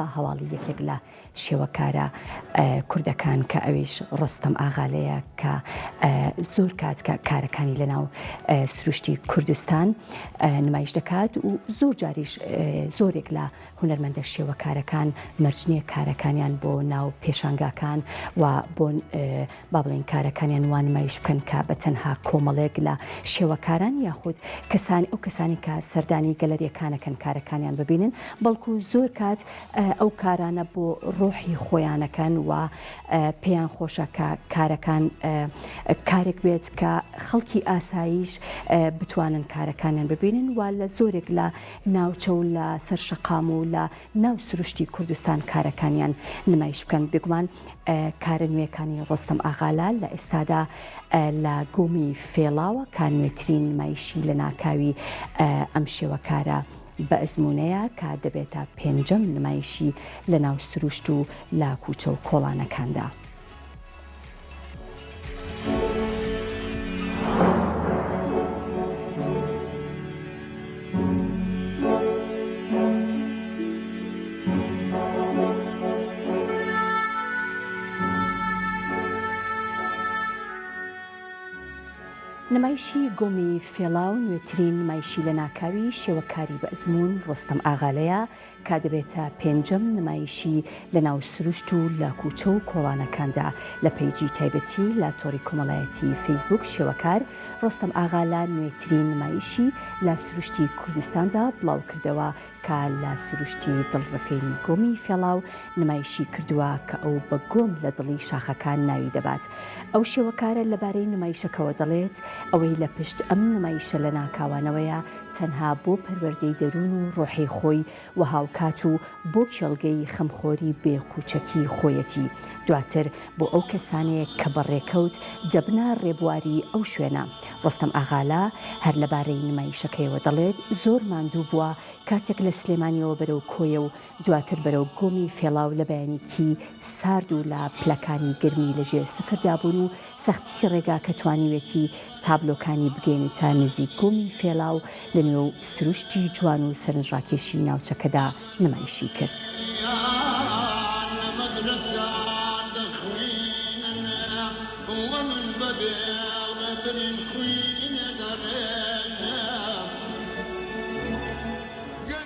بە هەواڵی یەکێک لە شێوەکارە کوردەکان کە ئەویش ڕۆستەم ئاغالەیە کە زۆر کات کە کارەکانی لەناو سروشتی کوردستان نمایش دەکات و زۆر جاریش زۆرێک لە هونەرمەندە شێوەکارەکان مەرج نییە کارەکانیان بۆ ناو پێشانگاکان و بۆ با بڵێین کارەکانیان وا نمایش بکەن کە بە تەنها کۆمەڵێک لە شێوەکاران یاخود کەسانی ئەو کەسانی کە سەردانی گەلەریەکانەکەن کارەکانیان ببینن بەڵکو زۆر کات ئەو کارانە بۆ ڕۆحی خۆیانەکەن و پێیان خۆشە کە کارەکان کارێک بێت کە خەڵکی ئاساییش بتوانن کارەکانیان ببینن و لە زۆرێک لە ناوچە و لە سەر شەقام و لە ناو سروشتی کوردستان کارەکانیان نمایش بکەن بێگومان کارە نوێکانی ڕۆستەم ئاغالە لە ئێستادا لە گۆمی فێڵاوە کە نوێترین نمایشی لە ناکاوی ئەم شێوەکارە بە ئەزموونەیە کە دەبێتە پێنجەم نمایشی لە ناو سروشت و لە کوچە و کۆڵانەکاندا. نمایشی گۆمی فێڵاو نوێترین نمایشی لەناکاوی شێوەکاری بەئەزموون ڕۆستەم ئاغالەیە کە دەبێتە پێنجەم نمایشی لەناو سروشت و لە کوچە و کۆڵانەکاندا لە پەیجی تایبەتی لە تۆڕی کۆمەڵایەتی فەیسبوک شێوەکار ڕۆستەم ئاغالە نوێترین نمایشی لە سروشتی کوردستاندا بڵاوکردەوە کە لە سروشتی دڵڕفێنی گۆمی فێڵاو نمایشی کردووە کە ئەو بە گۆم لە دڵی شاخەکان ناوی دەبات. ئەو شێوەکارە لەبارەی نمایشەکەوە دەڵێت، ئەوەی لە پشت ئەم نمایشە لەناکاوانەوەیە تەنها بۆ پەروەردەی دەروون و ڕۆحی خۆی و هاوکات و بۆ کێڵگەی خەمخۆری بێ قوچەکی خۆیەتی، دواتر بۆ ئەو کەسانەیە کە بە ڕێکەوت دەبنە ڕێبواری ئەو شوێنە. ڕۆستەم ئاغالە هەر لەبارەی نمایشەکەیەوە دەڵێت، زۆر ماندوو بووە کاتێک لە سلێمانیەوە بەرەو کۆیە و دواتر بەرەو گۆمی فێڵاو لە بەیانیکی سارد و لە پلەکانی گەرمی لە ژێر سفردا بوون و سەختیی ڕێگاکە توانیوێتی تابلۆکانی بگەیەنێتە نزیک گۆمی فێڵاو لە نێو سروشتی جوان و سەرنجڕاکێشی ناوچەکەدا نمایشی کرد.